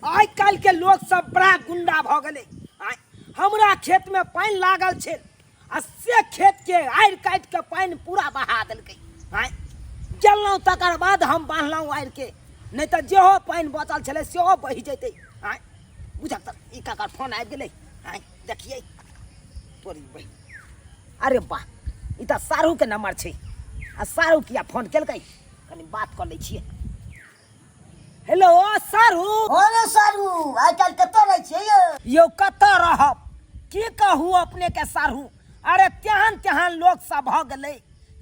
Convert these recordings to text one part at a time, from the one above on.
आइ काल्हि के लोक सब बड़ा गुंडा भऽ गेलै। आँय, हमरा खेत में पानि लागल छै आ से खेत के आड़ि काटि के पानि पूरा बहा देलकै। आँय, गेलहुँ तकर बाद हम बान्हलहुँ आड़ि के, नहि तऽ जेहो पानि बचल छलै सेहो बहि जेतै। आँय, बुझक तऽ ई ककर फोन आबि गेलै। आँय, देखियै तोरी बहि। अरे वाह, ई तऽ सारूके नंबर छै। आ सारू किया फोन केलकै, कनि बात कऽ लै छियै। हेलो सारू। अरे सारू, आइ काल्हि कतऽ रहै छियै यौ? यौ कतऽ रहब, की कहू अपने के सारू। अरे तेहन तेहन लोक सब भऽ गेलै,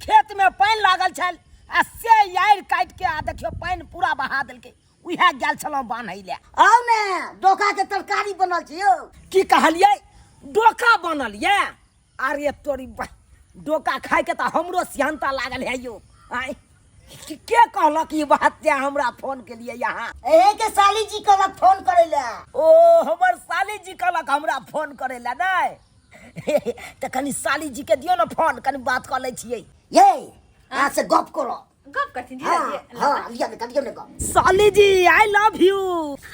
खेत में पानि लागल छल आ से यारि काटि के आ देखियौ पानि पूरा बहा देलकै। उएह गेल छलहुँ बान्है लए। आउ ने, डोका के तरकारी बनल छै यौ। की कहलियै, डोका बनल यऽ? अरे तोरी डोका खायके तऽ हमरो सिहन्ता लागल है यौ। आँय, के कहलक ई बात जे हमरा फोन केलियै यहाँ? एहे के साली जी कहलक फोन करै लए। ओ हमर साली जी कहलक हमरा फोन करै लए? नहि तऽ कनि साली जी के दियौ ने फोन, कनि बात कऽ लै छियै। ये अहाँ से गप करो। गप करथिन? हाँ, जीजाजी? हाँ, लिअ ने, करियौ ने गप। साली जी, I love you.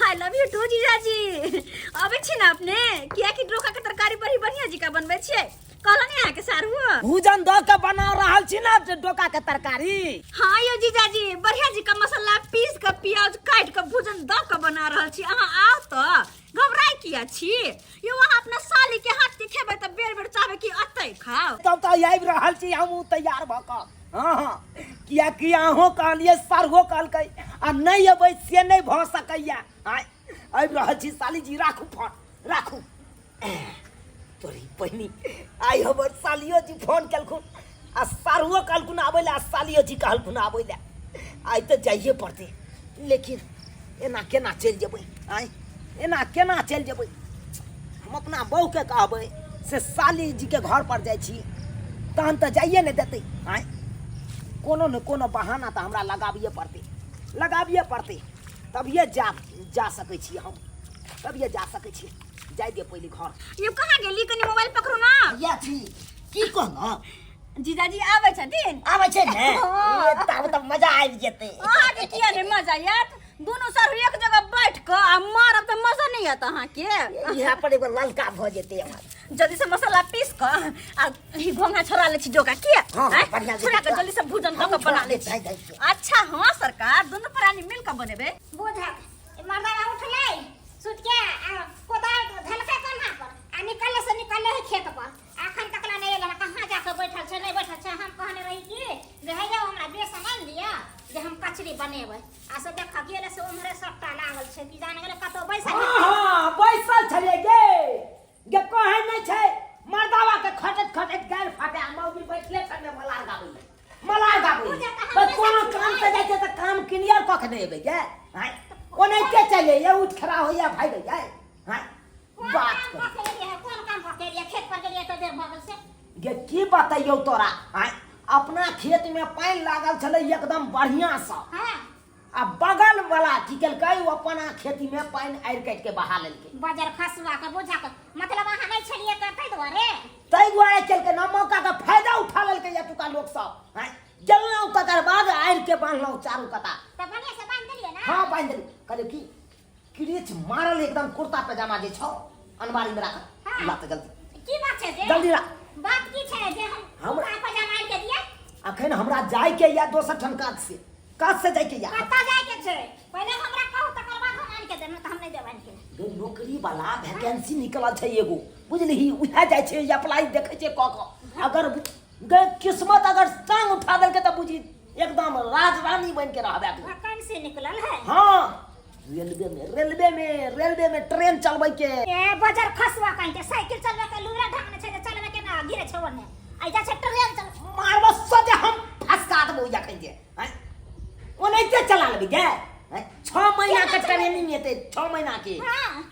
I love you too जीजाजी। अबै छी ने अपने? कियाकि डोका के तरकारी बड़ी बढ़िया जी का बनबै छियै, कहलनि अहाँके सारू। भूजन दऽ के बना रहल छी ने डोका के तरकारी। हाँ यौ जीजाजी, बढ़िया जी का मसाला पीस के प्याज काटि के भूजन दऽ के बना रहल छी। अहाँ आउ तऽ, घबराइ किया छी यौ? अहाँ अपना साली के हाथ के खेबै तऽ बेर बेर चाहबै कि अतै खाउ। तब तऽ आबि रहल छी हमहूँ तैयार भऽ कऽ। हाँ हाँ, कियाकि अहूँ कहलियै, सरहो कहलकै, आ नहि अबै से नहि भऽ सकैया। आँय, आबि रहल छी साली जी, राखू फोन राखू। तोरी बहिनी, आइ हमर सालियो जी फोन केलखुन आ सारुओ कहलखुन आबै लए आ सालियो जी कहलखुन आबै लए। आइ तऽ जाइए पड़तै, लेकिन एना केना चलि जेबै? आँय, एना केना चलि जेबै? हम अपना बहूके कहबै से साली जीके घर पर जाइ छी, तहन तऽ जाइए नहि देतै। आँय, कोनो ने कोनो बहाना तऽ हमरा लगाबिए पड़तै, लगाबिए पड़तै, तभिए जा जा सकै छी हम, तभिए जा सकै छी। जाय दिअ पहिले घर। यौ कहाँ गेली? कनि मोबाइल पकड़ू ना। या छी, की कहलक? जीजाजी आबै छथिन। आबै छै ने? हाँ। ए, तब तऽ मजा आबि जेतै। अहाँके किया नहि मजा आयत? दुनू सर एक जगह बैठ कऽ आ मारब तऽ मजा नहि आयत अहाँके? इएह पर एगो ललका भऽ जेतै हमर। जल्दी से मसाला पीस कऽ आ ई घोंघा छोड़ा लै छी डोका के। हाँ, आँय? बढ़िआँ से छोड़ा कऽ जल्दी से भूजन कऽ हम कऽ बना छोड़ा लै लै छी। छी। अच्छा हाँ सरकार, दुनू प्राणी मिल कऽ बनेबै। बोझक ई मर्दाना उठलै सुति के आ कोदारि धलकै कन्हा पर आ निकलले से निकलले है खेत पर, अखन तक ला नहि एलै। कहाँ जाके बैठल छै, नहि बैठल छै। हम कहने रही कि जे हे यौ, हमरा बेसन आनि दिअ जे हम कचरी बनेबै, आ से देख गेलै से उम्हरे सबटा लागल छै, की जाने गेलै कतौ बैसल। हाँ हाँ, बैसल छलियै गे। गे कहै नहि छै, मर्दावा के खटैत खटैत गारि फाटे आ मौगी बैठले छलै मलार गाबै लए, मलार गाबै लए। बस कोनो काम से जाइ छै तऽ काम क्लियर कऽ के नहि एबै गे? आँय, ओनाहिते चलि अइयै, उठि खड़ा होइया भागि अइयै। आँय, कोन बात काम करू। कऽ के एलियै? कोन काम कऽ के एलियै? खेत पर गेलियै तऽ देर भऽ गेल से? गे की बतैयौ तोरा। आँय, अपना खेत में पानि लागल छलै एकदम बढ़ियां सँ। आ बगल वाला की केलकै, ओ अपना खेती में पानि आड़ि काटि के बहा लेलकै। बजर खसुआ के बुझा के मतलब अहाँ नहि छलियै तऽ ताहि दुआरे? ताहि दुआरे केलकै ने, मौका के फायदा उठा लेलकै एतुका लोक सब। आँय, गेलहुँ तकर बाद आड़ि के बान्हलहुँ चारू कता। तऽ बढ़िआँ से बान्हि देलियै ने? हाँ, बान्हि देलियै। कहलियै की क्रीच मारल एकदम कुर्ता पैजामा जे छौ अनमारी में राखल। ला तऽ जल्दी। की बात छै जे? जल्दी राख। बात की छै जे हम कुर्ता पैजामा आनि के दियै? अखन हमरा जाय के या दोसर ठाम काज से, काज से जाय के या। कतऽ जाय के छै पहिले हमरा कहू, तकर बाद हम आनि के देब, नहि तऽ हम नहि देब आनि के। गै, नौकरी वाला वैकेंसी निकलल छै एगो, बुझलिही? उएह जाइ छै अप्लाई, देखै छै कऽ कऽ, अगर गै किस्मत अगर टांग उठा देलकै तऽ बुझी एकदम राज रानी बनि के रहबै तू। वैकेंसी निकलल है? हाँ, रेलवे में, रेलवे में, रेलवे में ट्रेन चलबै के। ए बजर खसुआ कहीं के, साइकिल चलबै के लूरा ढंग नै छै जे चलबै के ना गिरे छै ओने, आ जा छै ट्रेन चल। मारबो सोझे हम, फसका देबो जखन जे। आँय, ओनाहिते चला लेबै गे? आँय, 6 महीना के ट्रेनिंग हेतै, 6 महीना के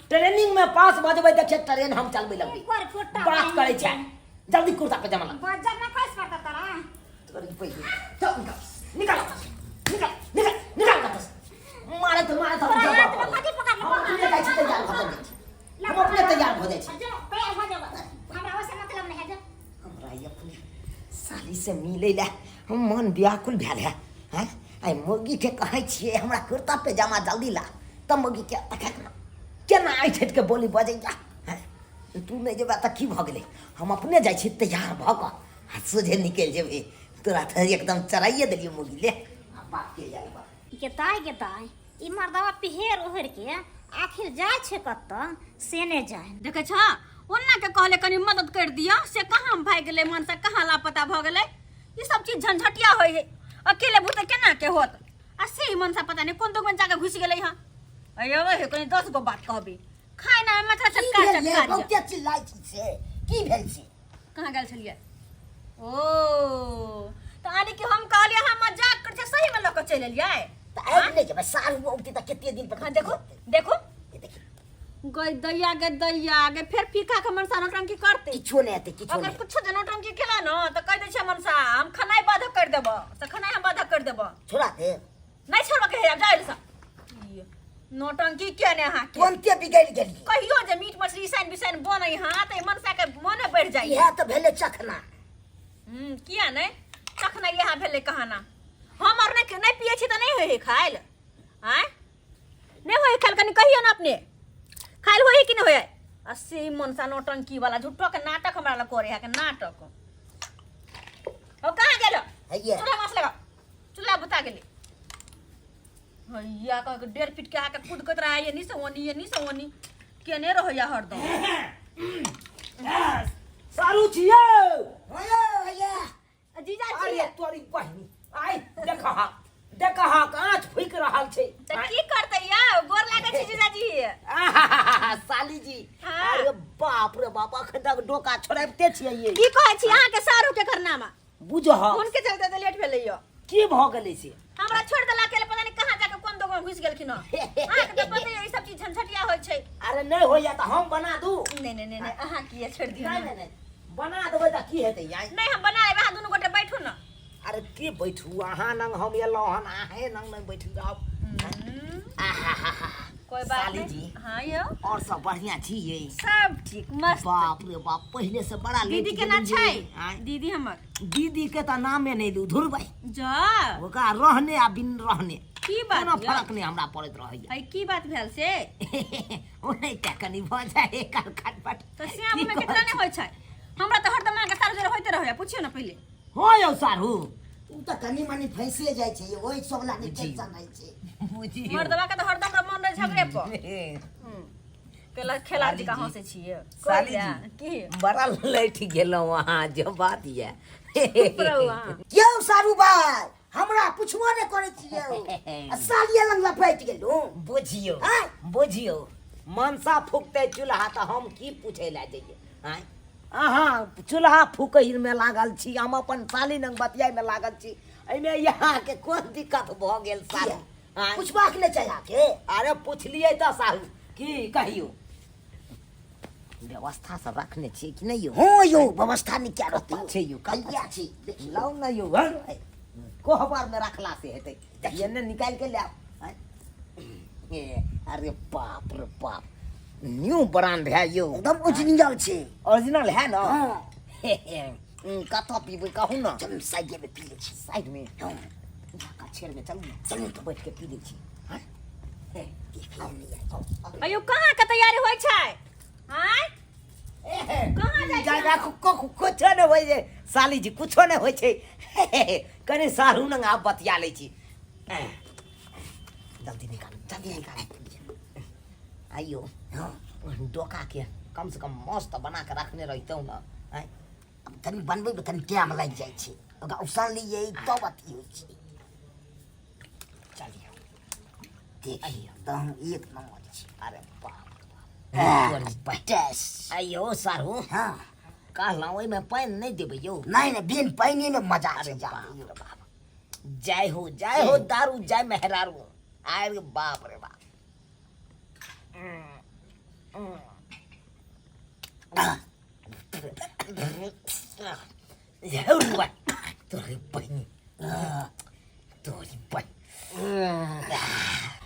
ट्रेनिंग में पास भऽ जेबै, देखिए ट्रेन हम चलबै लगबै। कोर फुट्टा बात करै छै, जल्दी कुर्ता पजामा ला। बजर ना खस पड़ता तोरा। तोरी पहिले चल, निकल निकल निकल निकल निकल कतऽ से। मारे तऽ मारे तऽ तोरा हम हाथ में कथी पकड़? हम अपने जाइ छी, तैयार भऽ जाइ छी, हम अपने तैयार भऽ जाइ छी। जो, तैयार भऽ जेबै, हमरा ओइसे मतलब नहि है, जो। हमरा ई अपने साली से मिलै लए हम मन व्याकुल भेल है। हैं, आइ मौगीके कहै छियै हमरा कुर्ता पैजामा जल्दी ला, तब मौगीके देखै। केना ऐठ ऐठ के बोली बजैया हैं? तू नहि जेबा तऽ की भऽ गेलै हम अपने जाइ छी तैयार भऽ कऽ आ सोझे निकलि जेबै तोरा तऽ एकदम चराइए देलियै मुगी ले आ बाप के जाय बाप गेदाय गेदाय ई मर्दवा पिहेर ओढ़ि के आखिर जाइ छै कतऽ से नहि जाय देखै छ ओन्ना के कहले कनी मदद कर दिया से कहाँ भागि गेलै मनसा कहाँ लापता भऽ गेलै ई सब चीज झंझटिया होइ है अकेले भूते केना के होत आ से ही मनसा पता नहीं कोन दोगन जाके घुसि गेलै हँ अयो हे कनी 10 गो बात कहबी खाय ना माथा की चटका भेल ये चटका दिया। बहुते चिल्लाइ छी से की भेल से कहाँ गेल छलियै ओ तऽ आने कि हम कहलियै अहाँ मजाक करै छियै सही में लऽ कऽ चलि एलियै तऽ आबि नहि जेबै साल औतै तऽ कते दिन पर हाँ देखो देखो देखी गई दैया गे दैया गे फेर फीका के मनसा नौटंकी करते किछो नहि हेतै किछो अगर नहि कुछो जे नौटंकी केला न तऽ कहि दै छियै मनसा हम खेनाइ बाधक कर देबो से खेनाइ हम बाधक कर देबो छोड़ा दे नहि छोड़बऽ के है आब जाय सँ नौटंकी किया ने अहाँ के तुरन्ते बिगड़ि गेलियै कहियो जे मीट मछली इसाइन बिसाइन बनै हाँ तऽ मनसा के मने बढ़ि जाइ इएह तऽ भेलै चखना किया नहि तखने इएह भेलै कहाना हम आर नहि नहि पियै छी तऽ नहि होइ है खायल आँय नहि होइ है खायल कनि कहियौ ने अपने खायल होइ है कि नहि होइ है आ से मनसा नौटंकी वाला झूठो के नाटक हमरा लग करे है के नाटक ओ कहाँ गेलो हैया चूल्हा मास लगा चूल्हा बुता गेलै हैया कह के 1.5 फीट के आके कूद कत रहा है ये से ओनी ये से ओनी केने रहैया हरदम। सारू छियै। हैया हैया। जीजा जी। अरे तोरी बहिनी आइ देखह देखह आँच फूकि रहल छै। तऽ की करतै यौ, गोर लागै छी जीजाजी। आहाहाहा, साली जी। हाँ। अरे बाप रे बाप, अखन तक डोका छोड़ाबिते छियै ये। की कहै छी अहाँके सारू के करनामा? बुझह। हुनके चलते तऽ लेट भेलै यौ। की भऽ गेलै से? हमरा छोड़ि देला अकेले, पता नहि कहाँ जाके कोन दोगमे घुसि गेलखिन हँ। अहाँके तऽ पते यऽ ई सब चीज झंझटिया होइ छै। अरे नहि होइया तऽ हम बना दू। नहि नहि नहि नहि, अहाँ किए छोड़ि दियौ। नहि नहि नहि, बना देबै तऽ की हेतै आइ? नहि, हम बना लेबै, अहाँ दुनू गोटे बैठू ने। अरे के बैठू, अहाँ नंग हम एलहुँ हन, अहें नंग नहि बैठू रहब। आहाहाहा। कोई बात साली नहीं। जी। हाँ यौ। और सब बढ़िया छी ये? सब ठीक, मस्त। बाप रे बाप, पहिले से बड़ा लेट दीदी केना गेलहुँ छै? ये। आँय? दीदी हमर? दीदी के तऽ नामे नहि लू धुर भाई। जा। ओकरा रहने आ बिन रहने की बात कोनो यौ? फरक नहि हमरा पड़ैत रहैया। है की बात भेल से? ओनाहिते कनि भऽ जाइ एकर खटपट। तऽ श्याम में केकरा नहि होइ छै? हमरा तऽ हरदम अहाँके सारू जरे होइते रहैया, पुछियौ ने पहिले। हो यौ सारू। ओ तऽ कनि मनि फैसे जाइ छै, ओहि सब ला नहि टेंशन रहै छै। बुझियौ। मर्दवा के तऽ हरदम र मन रहै झगड़े पर। केला खेला साली जकाँ जी। हँसै छियै। साली कोइला, जी। की बड़ा लैठ गेलहुँ अहाँ जे बात यऽ। चुप रहू अहाँ। यौ सारू भाई, हमरा पुछबो नहि करै छियै आ सालिये लग लपटि गेलहुँ। बुझियौ। आँय? बुझियौ, मनसा फूकतै चूल्हा तऽ हम की पूछै लए जइयै? आँय, अहाँ चूल्हा फूकैमे लागल छी, हम अपन साली नंग बतियाइमे लागल छी, एहिमे अहाँके कोन दिक्कत भऽ गेल साली? आँय? पुछबाक नहि चाही अहाँके? अरे पुछलियै तऽ साहू की कहियौ, व्यवस्था सब रखने छियै कि नहि यौ? हँ यौ, व्यवस्था नहि क्या रहतै? छै यौ। कहिया छै? लाउ ने यौ, हँ? कोहबर मे रखला से हेतै? एने निकालि के लाउ। आँय? ए, अरे बाप रे बाप, न्यू ब्रांड है यौ। एकदम ओरिजिनल छै। ओरिजिनल है ना? हँ। कतऽ पीबै कहू ने। चलू, साइडे मे पी लै छी। साइड मे? हँ। कछेर मे चलू ने। चलू। तऽ बैठ के पी लै छी। हँ? हे, अयो, कहाँ के तैयारी होइ छै? आँय, कहाँ जाइ जा छी? जा, कुछो नहि होइ छै साली जी, कुछो नहि होइ छै। कनि सारू नंग आब बतिया लै छी। जल्दी निकालू, जल्दी निकालू। आइयो हँ। डोका के कम से कम मस्त बना के रखने रहितहुँ ने। आँय? आब कनि बनबैमे कनि टाइम लागि जाइ छै, ओकरा उसनलियै तब अथी होइ छै। चलियौ। देखियौ एकदम एक नम्बर छै। अरे बाप रे बाप। टेस्ट। आइयो सारू। हँ। कहलहुँ ओहिमे पानि नहि देबै यौ? नहि नहि, बिन पानिमे मजा छै। अरे जा। बाप रे बाप, जय हो जय हो दारू, जय मेहरारू। अरे बाप रे बाप। तोरी बहिनी, तोरी बहिनी।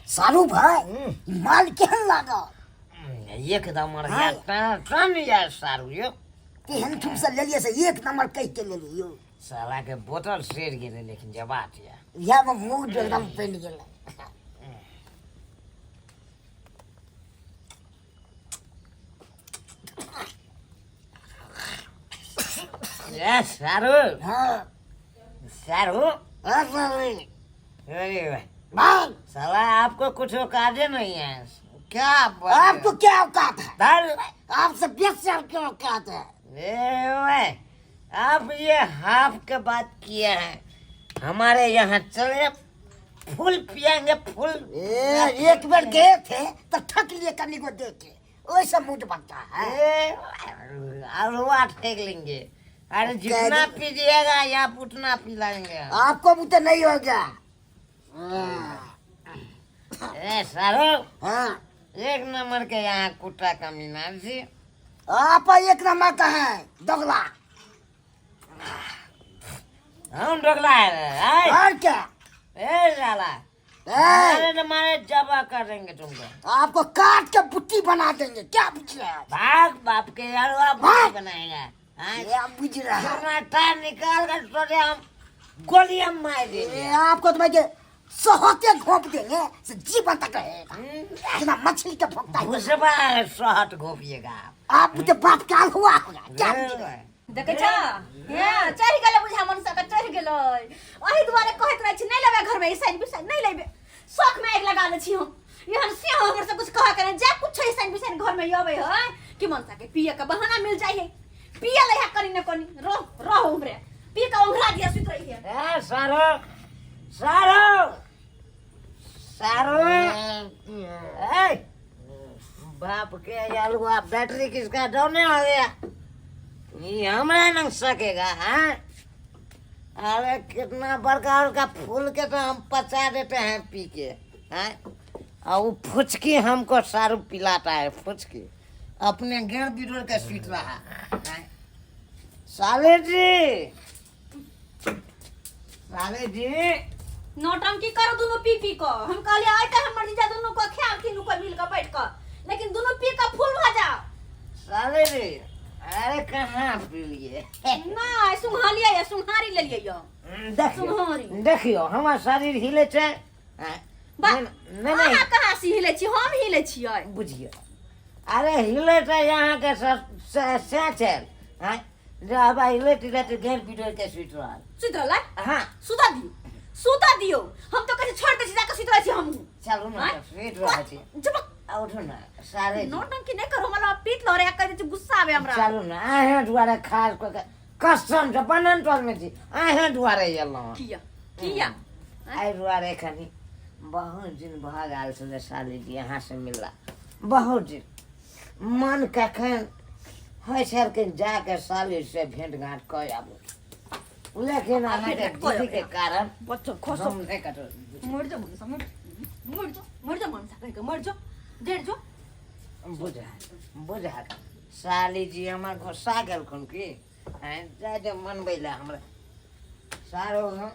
सारू भाई, ई माल केहन लागल? एकदम टन या सारू यौ। केहन ठुम से लेलियै से एक नंबर कहि के लेलियै यौ। साला के बोतल सड़ गेलै, लेकिन जबात या इएह मे मूड एकदम बनि गेलै। ए सारू। हाँ। सारू। हाँ साली। अरे वाह। भाग। साला आपको कुछ औकात ही नहीं है क्या आप बोल रहे हो? आपको क्या औकात है? दाल। आपसे 20 साल की औकात है। ए ओए, आप ये हाफ के बात किए हैं, हमारे यहाँ चले फूल पियेंगे फूल। ए, एक बार गए थे तो ठक लिए कन्नी को देख के, वैसा मूड बनता है। ए, अलवा ठेक लेंगे। अरे जितना पीजिएगा आप उतना पिलाएंगे। आपको भी तो नहीं होगा। ए सारो। हाँ। एक नंबर के यहाँ कुत्ता कमीना जी। आप एक नंबर का है दोगला। हम दोगला है? और क्या? ए साला। ए। मारे तो मारे जबा कर देंगे तुमको। आपको काट के बुट्टी बना देंगे। क्या बुझ रहा है? भाग बाप के यार, आप भाग। बनाएगा। हाँ? ये आप बुझ रहा है। टमाटर निकाल कर सोचे हम गोलियां मार देंगे। ये आपको तो मैं ये सोहते घोप देंगे से जीवन तक रहेगा। जितना मछली के भोंकता है। घुसबा सोहत घोपिएगा। आप मुझे बाप काल हुआ होगा। क्या बुझ रहा है? देखै छ हे चढ़ि गेलै बुझा मनसा के चढ़ि गेलै। ओही दुआरे कहैत रहै छी नहि लेबै घरमे ईसाइन बिसाइन नहि लेबै, शौक में आगि लगा लै छी हम। एहन से हमर से कुछ कह के नहि जा कुछ ईसाइन बिसाइन घरमे अबै है कि मनसा के पिए के बहाना मिल जाइ है, पिए लै है कनी न कनी रह रह उमरे पी के ओंघरा दिया सुति रही है। ए सारो सारो सारो ए बाप के आलुआ बैटरी किसका डाउन हो गया? ये हमरा नहीं सकेगा। हाँ अरे कितना बड़का बड़का फूल के तो हम पचा देते हैं पी के। हाँ और वो फुचकी हमको सारू पिलाता है, फुचकी अपने गेड़ बिडोर के सीट रहा। हाँ? साले जी साले जी नौटंकी करो दोनों पी पी को। हम कहलिए आइ त हमर जीजा दोनों को ख्याल तीनों को मिल के बैठ के, लेकिन दोनों पी के फूल भ जाओ। साले जी अरे कहाँ पी लिए? नहीं सुंघा लिया या सुंघारी ले लिया यो। देखियो सुंघारी। देखियो हमार शरीर हिले छै। हाँ, बा नहीं नहीं अहाँ कहाँ से हिले छी? हम हिले छियै। बुझियो अरे हिले छै यहाँ के से छै। हाँ जब हिले हिले तऽ घेर पिटोर के सुति रहल। सुति रहलै? हाँ। सुता दियौ सुता दियौ, हम तो कहै छी छोड़ दै छी जाके सुति रहै छी हमहूँ। चलू ना आँय? सुति रहल छी। जब उठू ना सारे नौटंकी नहि करू, हमरा पीत लहरे कहि दै छी गुस्सा आबे हमरा। चलू ना अहें दुआरे खास कऽ के कसम से बनन टोल में छी अहें दुआरे एलहुँ। किया किया? एहि दुआरे कनी बहुत दिन भऽ गेल छलै साली जी अहाँ से मिलला, बहुत दिन मन कखन होइ छल कि जाके साली से भेंट घाट कऽ आबू, लेकिन अहाँके दीदी के कारण बच्चो खसो हम नहि कटल। मर जो मनसा मर मर जो मर जो मनसा कहि के मर जो डेढ़ जो। बुझा बुझा साली जी हमर गुस्सा गेलखुन की जाय दे मनबै लए हमरा सारो हम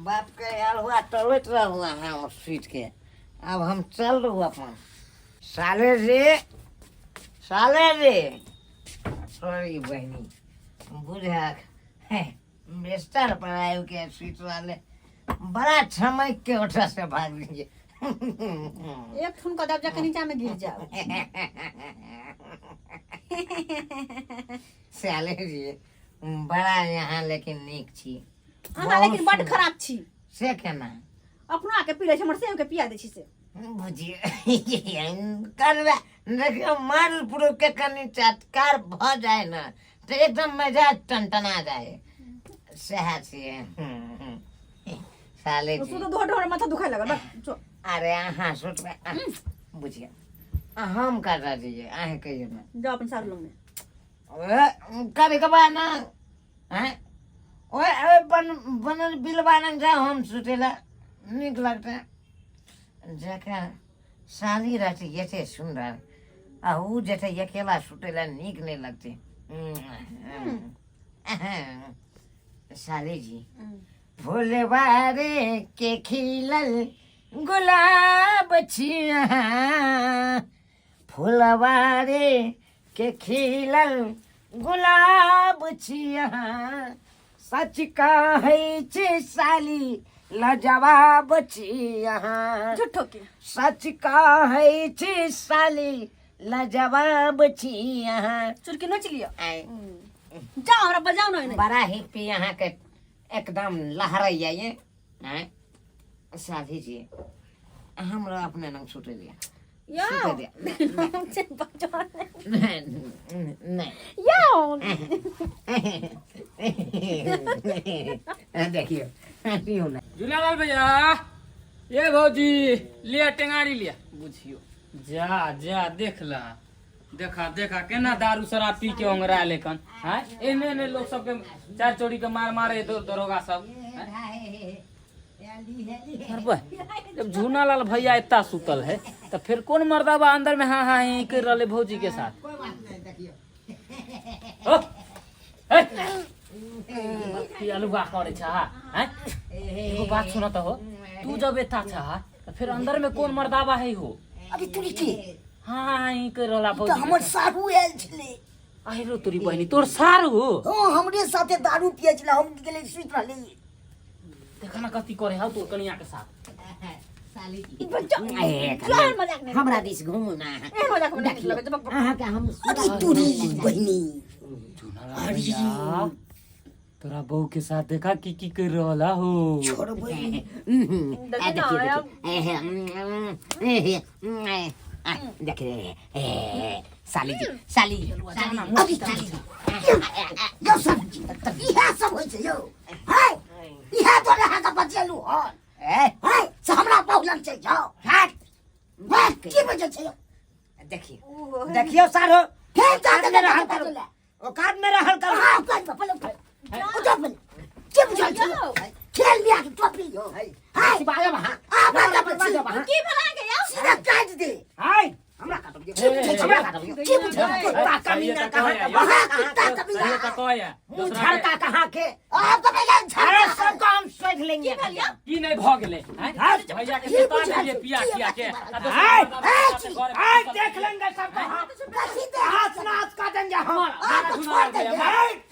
बाप के आयल हुआ टलैत रहू अहाँ सुति के, आब हम चल रहू अपन। साले जी साले जी सॉरी बहिनी बुझा बिस्तर पर आबि के सुति रहले बड़ा छमक के ओठा से भाग लीजिए। एक ठुन का दब जाके नीचा में गिर जाओ। साले जी बड़ा यहाँ लेकिन नीक छी। अहाँ लेकिन बड खराब छी। से केना? अपना के पी लै छी हमर सेम के पिया दै छी से। बुझिए करबे देखियो मर्द पुरुष के कनी चटकार भ जाए ना तो एकदम मिजाज टनटना जाए, सएह छियै। साले जी सुत धो धो माथा दुखाय लागल बस जो। अरे अहाँ सुतबै बुझिए हम कर दिए अहाँ कहियो ना। जाओ अपन सारू लग में। कभी कभार ना हैं ओए ओए बन बनल बिलबा लग जाओ हम सुतेला नीक लगतै। जकरा साली रहतै एते सुन्दर आ उ जेतै अकेला सुतेला नीक नहि लगतै। साली जी फुलवारे के खिलल गुलाब छी अहाँ, फुलवारे के खिलल गुलाब छी अहाँ, सच कहै छी साली लाजवाब छी अहाँ। झूठो के सच कहै छी साली लाजवाब छी अहाँ। चुरकी नोच लिअ। आइ जाओ हमरा बजाओ ना नहीं बड़ा ही पी अहाँ के एकदम लहरैया ये आँय साथी जी हमरा अपने नंग छूटे दिया यो सुते दिया बजाओ नहीं नहीं यो देखियो हंसियो ना झूलालाल भैया ये भौजी लिया टेंगारी लिया बुझियो जा जा देख ला देखा देखा केना दारू शराब पी के ओंगरा लेखन हैं एने एने लोग सबके चार चोरी के मार मारे दरोगा सब अरे बा, जब झूनालाल भैया इतना सुतल है तो फिर कौन मर्दाबा अंदर में हाँ हाँ ही कर रहे भौजी के साथ ओ, ए, की अलुआ करे छा हैं एगो बात सुनत हो तू जब एता छा त फिर अंदर में कौन मर्दाबा है हो अरे तुरी के हाँ हाँ ही कर रहला तऽ भौजी हमर साढ़ू आयल छलै आहिरो तोरी बहिनी तोर सार हो हँ हमरे साथे दारू पियै छलै हम गेलै सुति रहली देखा ना कथी करे हौ तोर कनिया के साथ साली बच्चा ए, एहन मजाक नहि हमरा दिस घुमू ना एहन मजाक हमरा नहि लगै छै अहाँके हम अरे तोरी बहिनी भैया तोरा बहू के साथ देखा की की कर रहला हो छोड़बै देखिए देखिए साली जी साली जी अरे तोरी यौ सब इएह सब होइ छै यौ है इएह तोरे अहाँके बचेलू हन है से हमरा बहुलन छै जाओ हट की बजै छै यौ देखिए देखियो सारो फेर जा औकात में रहल करू औकात में रहल करू हाँ औकात में पहले उठो उठो पहले के बुझल छै खेल लिया के टोपी यो हाय बाजब हां आ बाजब बाजब की भला के यौ सीधा काट दे हाय हमरा काटब हमरा काटब की बुझल कुत्ता कमीना कहाँ के अहाँ कुत्ता कमीना सही तो कहे मुंह झड़का कहाँ के आप तो भैया अरे सबको हम सोच लेंगे की नहीं भ गेलै हैं? भैया के सुता देलियै पिया खिया के आ दोसर आय, मर्दाबा के साथे घर में आय सुतल देख लेंगे सबको हम कथी दे नाच नाच का देंगे हम आप तो छोड़ देंगे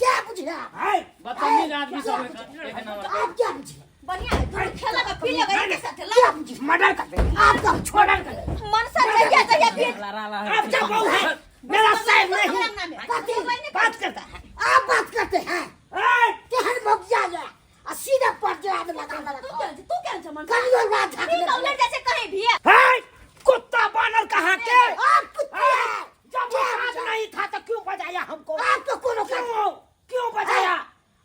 क्या बुझे आय बदतमीज आदमी सब एक नंबर आप क्या बुझे बढ़िया है तू खेला का पी लेगा इनके साथ क्या ला बुझे मर्डर कर देंगे आप तो छोड़ मर्डर कर देंगे मन सा जहिया जहिया पी आप जब बहू है मेरा सर नहीं कथी बात करता है आप बात करते हैं आय केहन मौगिया ये आ सीधा पर जरा दे लगा तू लगा केहन तू केहन छ मन करियो रात पी तो लड़ जाय छै कहीं भी हाय कुत्ता बानर कहाँ के आप कुत्ते हैं जब वो हाथ नहीं था तो क्यों बजाया हमको आप तो कोनो क्यों क्यों बजाया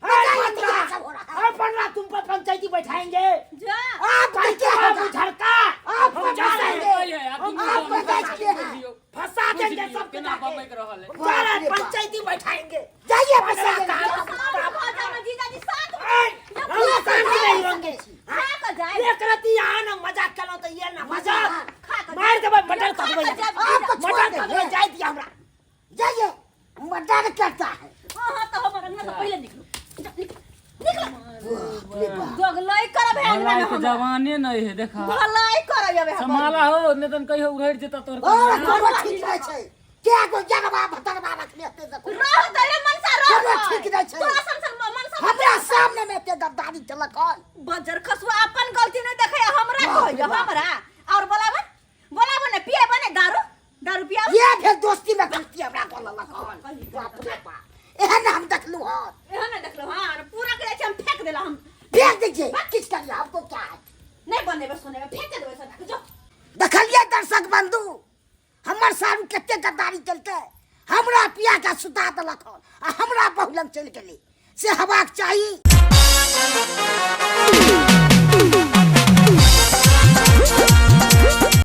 बजाया तो क्या सब हो रहा है? पंद्रह तुम पर पंचायती बैठाएंगे जा आप भाई क्या बाबू होगा झड़का आप हम जा रहे सही हैं है, आ हम दुनू आप दोनों बजाय साथ के हैं। बुझियौ। फंसा देंगे बुझियौ, सबके केना जाके। बबैक रहल है जा रहे हैं, पंचायती बैठाएंगे जाइए फंसा बस कहाँ साथ में जीजाजी साथ में आय, हम शांति नहीं होंगे खा के जाए एक रति यहाँ ना मजाक करो तो ये ना मजाक खा के मार देबै मटर खा कर देबै के जाए आपको छोड़ मटर कर देबै देंगे जाय दिया हमरा जाइए मर्डर करता है हां हां तो हमर अंगना से पहिले निकलो जा, निकलो निकलो दोगलई करब है अंगना भलाई में के हम जवाने नहीं है देखा भलाई करब अब हम संभाला हो नहीं तन कहियो उघड़ जेता तोर और कोनो ठीक नहीं छै के गो जनवा भतरवा रखने होते से रह दे रे मनसा रह कोनो ठीक नहीं छै तोरा सन सन मनसा हमरा सामने में एते गद्दारी केलक हन बजर खसुआ अपन गलती नहीं देखे हमरा कहैया हमरा और बोलाबन बोलाबन ने पिए बने दारू दारू पिया ये भेल दोस्ती में गलती हमरा बोललक हन बाप रे बाप एहन हम देखलू हन एहन नहीं देखलो हां और पूरा के जाइ छै हम फेंक देला हम फेंक दीजिए किछ करिए हमको क्या है नहीं बनेबे सुनेबे फेंक देबे सब जो देखलिए दर्शक बंधु हमर सारू कते गद्दारी केलकै हमरा पिया के सुता देलक हन आ हमरा बहु लग चलि गेलै से हेबाक चाही।